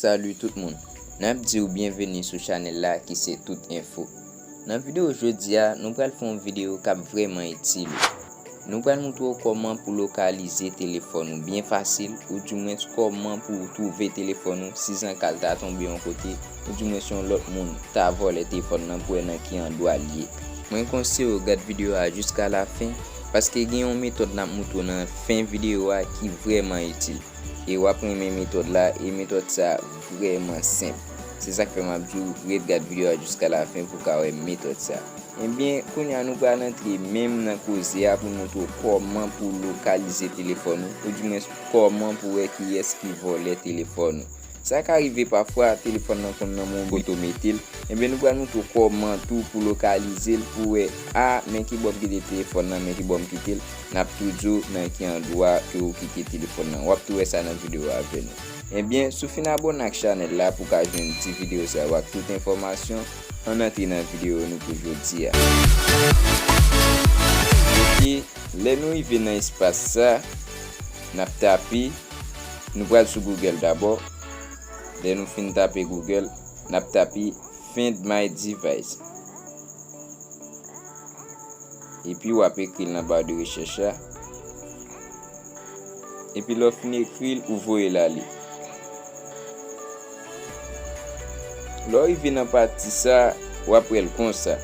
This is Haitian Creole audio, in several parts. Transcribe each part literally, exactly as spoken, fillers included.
Salut tout moun. N ap di w byenveni sou chanèl la ki se Tout Enfo. Nan videyo jodi a, nou pral fè yon videyo k ap vrèman itil ou. Nou pral montre w kòman pou lokalize telefòn ou byen fasil, oudimwens kòman pou w twouve telefòn ou si zanka l ta tonbe yon kote, oudimwens yon lòt moun ta vòlè telefòn nan pou wè nan ki andwa l ye. Mwen konseye w gad videyo a jiska lafen, paske gen yon metòd n ap montre w nan fen videyo a ki vrèman itil. E w ap renmen metòd la, e metòd sa vrèman senp. Se sa k fè m ap di w ret gad videyo a jiska lafen pou w ka wè metòd sa. Ebyen, kounye a nou pral antre menm nan koze a pou n montre w kòman pou w lokalize telefòn ou, oudimwens kòman pou w wè kiyès ki vòlè telefòn ou. Sa ka rive pafwa, telefòn nan konn nan men yon moun ki mete l. Ebyen, nou pral montre w kòman tou pou lokalize l, pou w wè, a, men ki bò m kite telefòn nan, men ki bò m kite l. N ap tou di w nan ki andwa ke w kite telefòn nan. W ap tou wè sa nan videyo a avè nou. Ebyen, si w fin abòne ak chanèl la pou w ka jwenn ti videyo sa yo ak tout enfòmasyon, ann antre nan videyo nou pou jodi a. Ok, lè nou rive nan espas sa, n ap tape, nou pral sou Google dabò. Lè nou fin tape Google, n ap tape Find My Device. Epi w ap ekri l nan ba de rechèch la. Epi lè w fin ekri l, ou voye l ale. Lè w rive nan pati sa, w ap wè l konsa.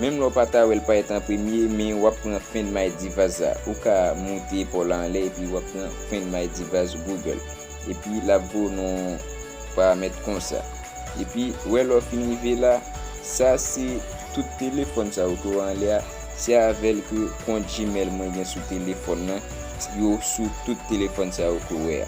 Menm lè w pa ta wè l parèt an premye, men w ap pran Find My Device la. Ou ka moute epòl la anlè epi w ap pran Find My Device Google. Epi l ap voye w nan yon paramèt konsa. Epi, wè lè w fin rive la, sa se tout telefòn sa yo ke w wè anlè a, se avè l ke kont Gmail mwen gen sou telefòn nan, yo sou tout telefòn sa yo ke w wè a.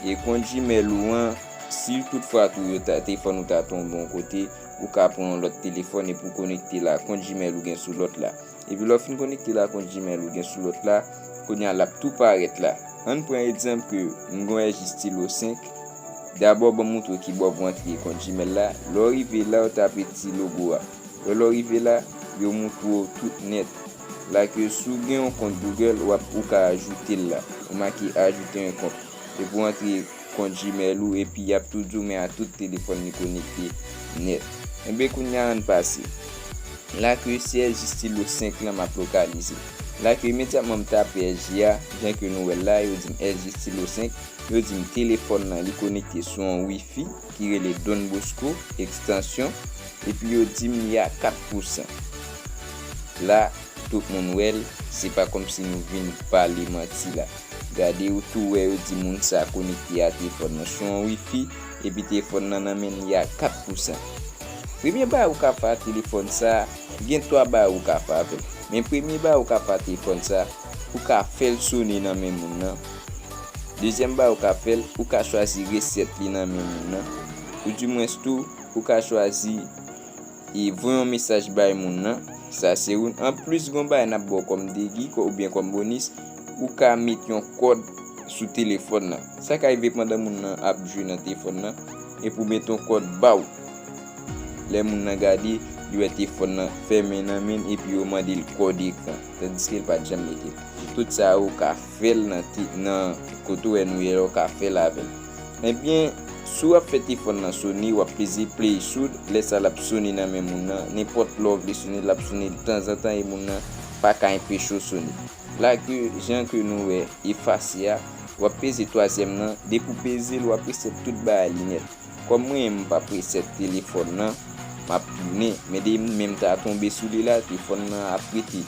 E kont Gmail ou an, si toutfwa tou yo ta, telefòn ou ta tonbe yon kote, ou ka pran yon lòt telefòn epi w konekte l a kont Gmail ou gen sou lòt la. Epi lè w fin konekte l a kont Gmail ou gen sou lòt la, kounye a l ap tou parèt la. Ann pran egzanp ke m gen yon L G Stylo senk. Dabò, ban m montre w kibò pou antre kont Gmail la. Lè w rive la, w tape ti logo a. Lè w rive la, yo montre w tout nèt. La ke si w gen yon kont Google, w ap, ou ka ajoute l la. Ou make ajoute yon kont. Epi w antre kont Gmail ou, epi y ap tou di w men a tout telefòn li konekte nèt. Enben, kounye a, ann pase. La ke se L G Stylo senk lan m ap lokalize. La ke imedyatman m tape L G a, jan ke nou wè l la, yo di m L G Stylo senk, yo di m telefòn nan li konekte sou yon Wi-Fi ki rele Don Bosco, ekstansyon, epi yo di m li a kat pousan. La, tout moun wè l, se pa kòmsi nou vin pale manti la. Gade, ou tou wè yo di moun sa konekte a telefòn nan sou yon Wi-Fi, epi telefòn nan nan men li a kat pousan. Premye bagay ou ka fè a telefòn sa, gen twa bagay ou ka fè avè l. Men premye bagay ou ka fè a telefòn sa, ou ka fè l sone nan men moun nan. Dezyèm bagay ou ka fè l, ou ka chwazi resèt li nan men moun nan. Oudimwens tou, ou ka chwazi e voye yon mesaj bay moun nan. Sa se youn. Anplis, gen yon bagay n ap ba w kòm degi, kò-, oubyen kòm bonis, ou ka met yon kòd sou telefòn nan. Sa ka rive pandan moun nan ap jwe nan telefòn nan, epi w met yon kòd ba w. Lè moun nan gade, li wè telefòn nan fèmen nan men l, epi yo mande l kòd ekran, tandiske l pa t janm mete l. Tout sa yo, ou ka fè l nan te-, nan kote w wè nou ye la, ou ka fè l avè l. Ebyen, si w ap fè telefòn nan sone, w ap peze play sound, lè sa l ap sone nan men moun nan, nenpòt lè w vle sone, l ap sone tanzantan e moun nan pa ka enpeche w sone. La ke, jan ke nou wè efase a, w ap peze twazyèm nan, depi w peze l, w ap resèt tout bagay li nèt. Kòm mwen, m p ap resèt telefòn nan, m ap tounen, men depi m ta tonbe sou li la, telefòn nan ap rete.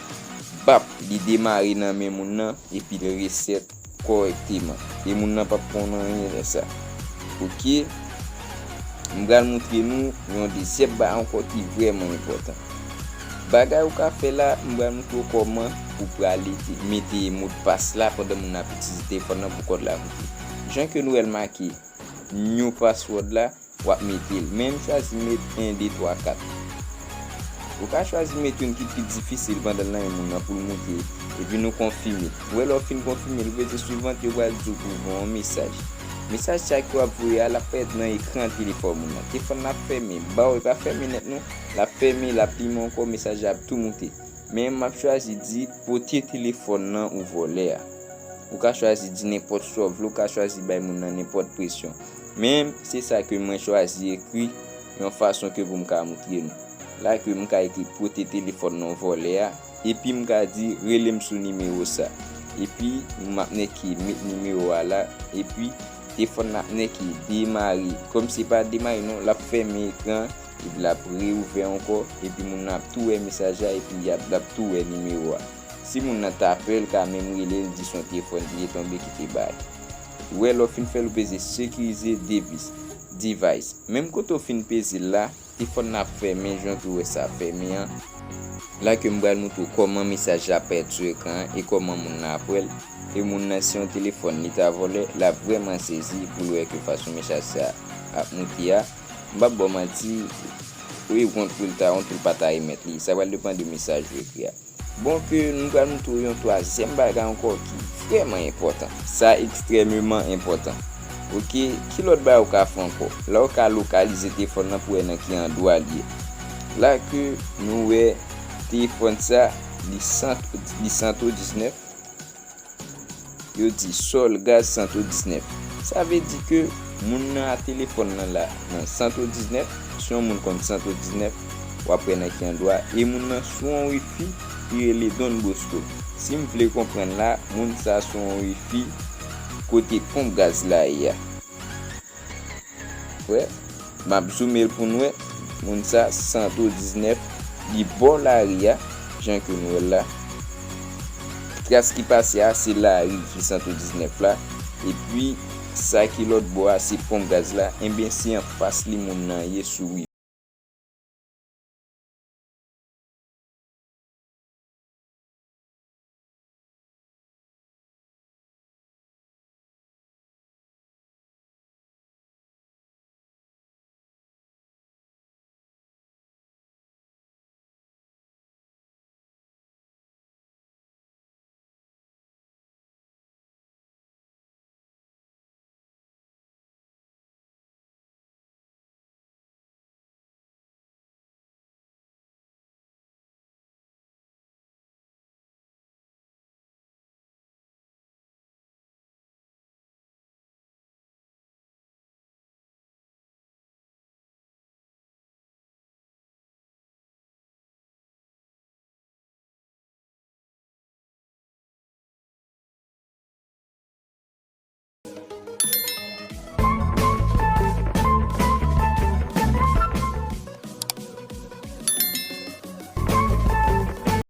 Bap, li demare nan men moun nan, epi l resèt kòrèkteman. E moun nan p ap konn anyen lè sa. Ok, m pral montre nou yon dezyèm bagay ankò ki vrèman enpòtan. Bagay ou ka fè la, m pral montre w kòman pou prale mete modpas la pandan moun nan ap itilize telefòn nan pou kòd la moute. Jan ke nou wè l make new password la, w ap mete l. Men m chwazi met en, de, twa, kat. Ou ka chwazi met youn ki pi difisil pandan l nan men moun nan pou l moute, epi nou konfime. Ou wè lè w fin konfime, l vle di sou vant yo pral di w pou voye yon mesaj. Mesaj sa ke w ap voye a, l ap parèt nan ekran telefòn moun nan. Telefòn nan ap fèmen, ba w, e pa fèmen nèt non. L ap fèmen, l ap limen ankò, mesaj la ap tou moute. Men m ap chwazi di pote telefòn nan ou vòlè a. Ou ka chwazi di nenpòt sa w vle, ou ka chwazi bay moun nan nenpòt presyon. Men, se sa ke mwen chwazi ekri yon fason ke pou m ka moutre nou. La ke m ka ekri pote telefòn nan vòlè a, epi m ka di rele m sou nimewo sa. Epi m ap nèk met nimewo a la, epi telefòn nan ap nèk demare. Kòm se pa demare non, l ap fèmen ekran, epi l ap reouvè ankò, epi moun nan ap tou wè mesaj la, epi l ap, l ap tou wè nimewo a. Si moun nan t apèl, ka menm rele l, di se yon telefòn ki te tonbe ki te bay. Ou wè, lè w fin fè l, ou peze sekirize devis, device. Menm kote w fin peze l la, telefòn nan ap fèmen, jan ke w wè sa fèmen an. La ke m pral moutre w kòman mesaj la parèt sou ekran an e kòman moun nan ap wè l. E moun nan, se yon telefòn li ta vòlè, l ap vrèman sezi pou l wè ke fason mesaj sa ap moute a. M p ap ba w manti, wi, wont pou l ta wont, pou l pa ta remèt li. Sa pral depann de mesaj ou ekri a. Bon, ke nou pral moutre w yon twazyèm bagay ankò ki vrèman enpòtan. Sa ekstrèmeman enpòtan. Oke, ki lòt bagay ou ka fè ankò? La ou ka lokalize telefòn nan pou wè nan ki andwa l ye. La ke nou wè telefòn sa, li santo, li santo diznèf, yo di sòl gaz santo diznèf. Sa vle di ke moun nan a telefòn nan la nan santo diznèf, si yon moun konn santo diznèf, w ap wè nan ki andwa, e moun nan sou yon wifi ki rele Don Bosco. Si m vle konprann la, moun sa sou yon wifi kote ponp gaz la ye a. Wè, m ap zoome l pou n wè. Moun sa, santo diznèf, li bò lari a, jan ke n wè l la. Tras ki pase a, se lari ki santo diznèf la. Epi, sa ki lòt bò a, se ponp gaz la. Enben, se anfas li moun nan ye sou wi.